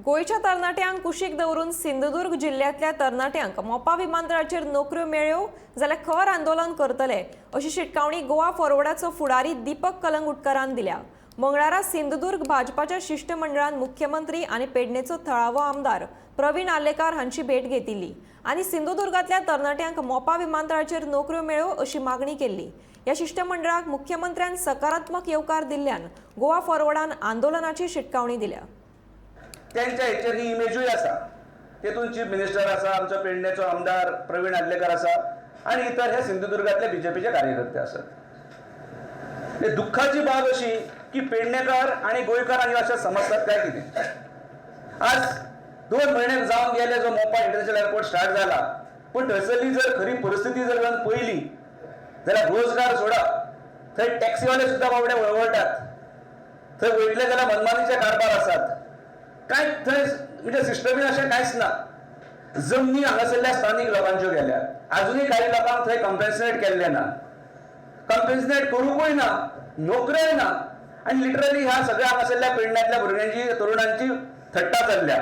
गोंयच्या तरणाट्यांक कुशीक दवरून सिंधुदुर्ग जिल्ल्यांतल्या तरणाट्यांक मोपा विमानतळाचेर नोकऱ्यो मेळ्ळ्यो जाल्यार खर आंदोलन करतले अशी शिटकावणी गोवा फॉरवर्डाचो फुडारी दीपक कलंगुटकरान दिल्या. मंगळारा सिंधुदुर्ग भाजपाच्या शिष्टमंडळान मुख्यमंत्री आनी पेडणेचो थळावो आमदार प्रवीण आर्लेकार हांची भेट घेतिल्ली आनी सिंधुदुर्गांतल्या तरणाट्यांक मोपा विमानतळाचेर नोकऱ्यो मेळ्ळ्यो अशी मागणी केल्ली. ह्या शिष्टमंडळाक मुख्यमंत्र्यान सकारात्मक येवकार दिल्ल्यान गोवा फॉरवर्डान आंदोलनाची शिटकावणी दिल्या. त्यांच्या हेचेर ही इमेजूय आसा. तेतून चीफ मिनिस्टर आसा, आमचो पेडणेचो आमदार प्रवीण आर्लेकर आसा आनी इतर हे सिंधुदुर्गातले बीजेपीचे कार्यकर्ते आसात. ते दुःखाची बाब अशी की पेडणेकर आनी गोंयकार आनी अशें समजतात काय कितें. आज 2 म्हयने जावन गेले जो मोपा इंटरनॅशनल एअरपोर्ट स्टार्ट जाला, पूण थंयसरली जर खरी परिस्थिती जर जावन पळयली जाल्यार रोजगार सोडा, थंय टॅक्सीवाले सुद्दां बाबडे वळवळटात. थंय वयतले जाल्यार मनमानीचे कारभार आसात. कांय थंय म्हणजे सिस्टमीन अशें कांयच ना. जमनी हांगासरल्या स्थानीक लोकांच्यो गेल्यात. आजुनूय काही लोकांक थंय कम्पेन्सेट केल्लें ना, कम्पेन्सेट करूंकूय ना, नोकऱ्योय ना आनी लिटरली ह्या सगळ्या हांगासरल्या पेडण्यांतल्या भुरग्यांची, तरुणांची थट्टा चल्ल्या.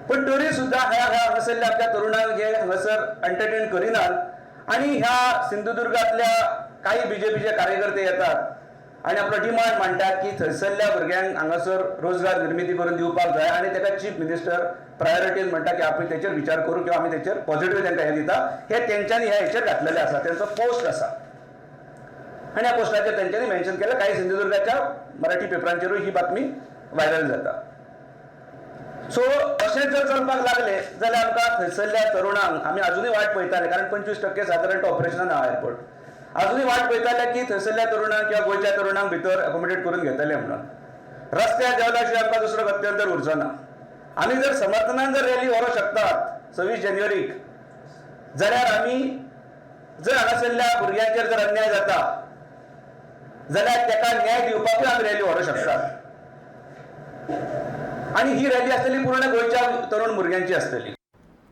पण तरी सुद्दां ह्या ह्या हांगासरल्या आपल्या तरुणांक जे हांगासर एंटरटेन करिनात आनी ह्या सिंधुदुर्गांतल्या काही बीजेपीचे कार्यकर्ते येतात आनी आपलो डिमांड मांडटात की थंयसरल्या भुरग्यांक हांगासर रोजगार निर्मिती करून दिवपाक जाय आनी ताका चीफ मिनिस्टर प्रायोरिटीन म्हणटा की आमी तेचेर विचार करू किंवा आमी तेचेर पॉझिटिव्ह तांकां हें दिता. हे तेंच्यांनी ह्या हेचेर घातलेलें आसा, तेंचो पोस्ट आसा आनी ह्या पोस्टाचेर तेंच्यांनी मेन्शन केलें. काही सिंधुदुर्गाच्या मराठी पेपरांचेरूय ही बातमी व्हायरल जाता. सो अशें जर चलपाक लागले जाल्यार आमकां थंयसरल्या तरुणांक, आमी अजुनूय वाट पळयताले, कारण 25% सादारण ऑपरेशनान आहा एअरपोर्ट, अजुनूय वाट पळयताले की थंयसरल्या तरुणांक किंवा गोंयच्या तरुणांक भितर अकोमोडेट करून घेतले म्हणून. रस्त्यार देंवल्या शिवाय आमकां दुसरो गत्यंतर उरचो ना. आमी जर समर्थनान जर रॅली व्हरूंक शकतात 26 जानेवारीक, जाल्यार आमी जर हांगासरल्या भुरग्यांचेर जर अन्याय जाता जाल्यार ताका न्याय दिवपाकूय आमी रॅली व्हरूंक शकतात आनी ही रॅली आसतली पूर्ण गोंयच्या तरुण भुरग्यांची आसतली.